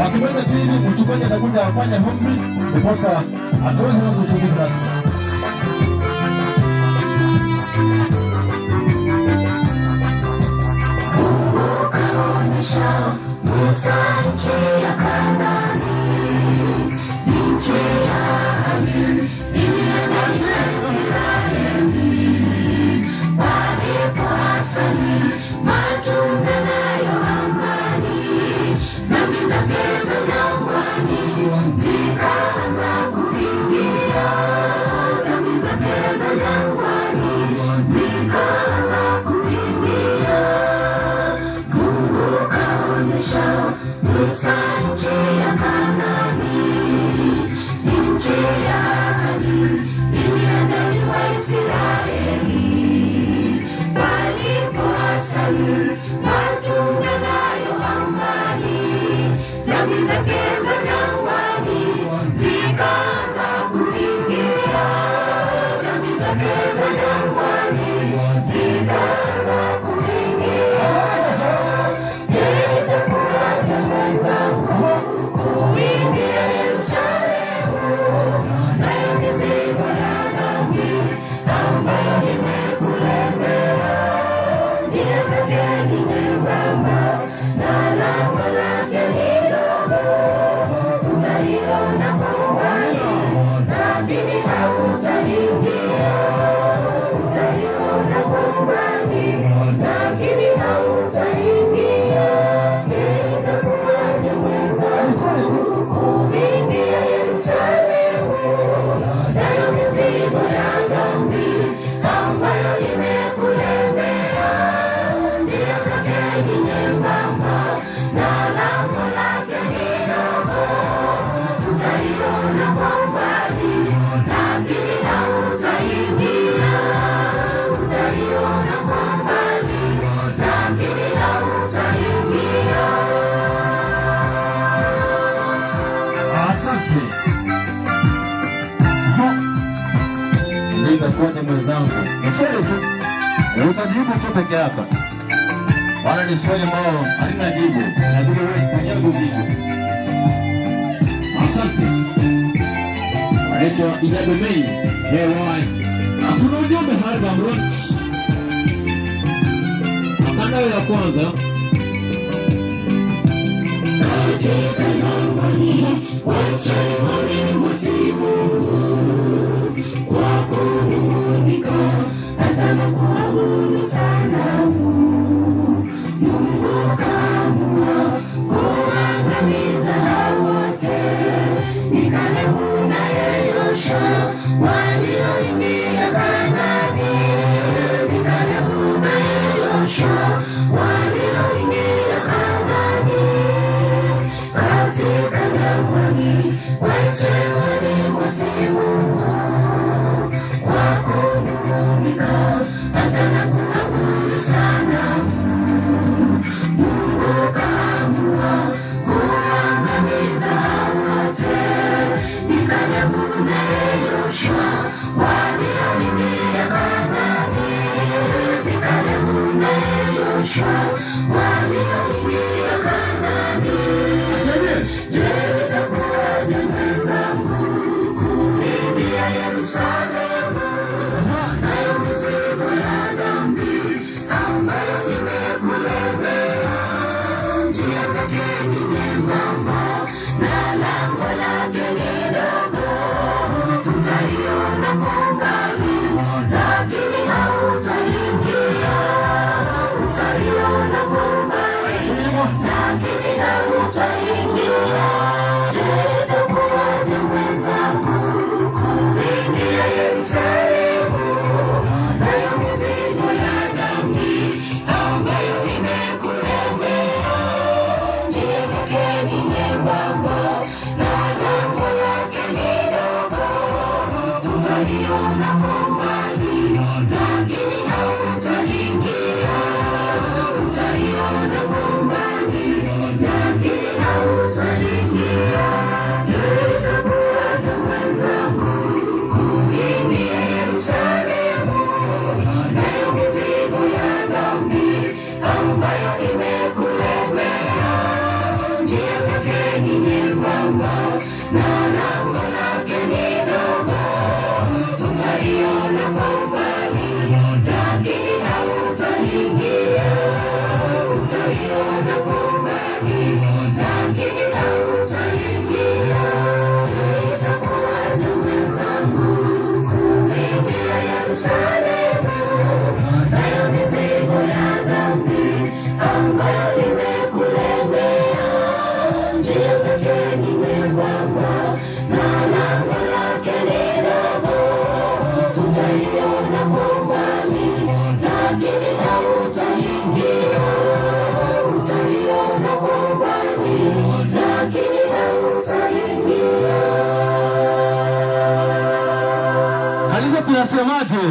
Wakimaliza tu hivi mchungaji atakuja afanye ombi ndiposa atoe sasa uzinduzi rasmi. Mungu kaonyesha Musa nchi ya Kanaani, nchi ya ahadi iliyoandaliwa Israeli. Palipo asali, matunda nayo amani, dhambi zake za jangwani zikaanza kuingia, dhambi zake za jangwani zikaanza kuingia. Mungu kaonyesha Musa nchi ya Kanaani, nchi ya ahadi iliandaliwa Israeli. Palipo asali, matunda nayo amani, dhambi zake za jangwani zikaanza kuingia, dhambi zake za jangwani zikaanza kuingia. Je, itakuwaje mwenzangu kuingia Yerusalemu, nayo mizigo ya dhambi ambayo imekulemea? Njia zake ni nyembamba na lango lake ni dogo, utaiona kwa umbali lakini hautaingia. Utaiona kwa umbali lakini hautaingia. Je, itakuwaje mwenzangu kuingia Yerusalemu, nayo mizigo ya dhambi ambayo imekulemea? Njia zake ni nyembamba na lango lake ni dogo, utaiona kwa umbali lakini hautaingia. Utaiona kwa umbali lakini hautaingia. Asante. Nitakuwa ni mwenzangu. Ni swali tu. Utajibu tu peke yako. Maana ni swali ambalo halina jibu. Inabidi wewe mwenyewe ujibu. Asante. Anaitwa Idado Mei. Hewai. Hakuna ujumbe hapa Mrot. Makala ya kwanza. Katika jangwani Waisraeli walimwasi Mungu kwa kunung'unika hata na kuabudu sanamu. Mungu kaamua kuangamiza hao wote, ni Kalebu na Yoshua walioingia Kanaani, ni Kalebu na Yoshua walioingia Kanaani. Katika jangwani Waisraeli walimwasi Mungu kwa kunung'unika hata na kuabudu sanamu. Mungu kaamua kuangamiza hao wote, ni Kalebu na Yoshua walioingia Kanaani, ni Kalebu na Yoshua walioingia Kanaani. Je, itakuwaje mwenzangu kuingia Yerusalemu, nayo mizigo ya dhambi ambayo imekulemea? Njia zake ni nyembamba na lango lake ni dogo, tutaiona kwa umbali lakini hautaingia. Utaiona kwa umbali lakini hautaingia. Je, itakuwaje mwenzangu kuingia Yerusalemu, nayo mizigo ya dhambi ambayo imekulemea? Njia zake ni nyembamba na lango lake ni dogo. Utaiona kwa umbali, lakini hautaingia. Utaiona kwa umbali, lakini hautaingia. Itakuwaje mwenzangu kuingia Yerusalemu, nayo mizigo ya dhambi ambayo imekulemea? Njia zake ni nyembamba na lango lake ni dogo. Utaiona kwa umbali, lakini hautaingia. Utaiona kwa umbali, lakini hautaingia. Kanisa, tunasemaje?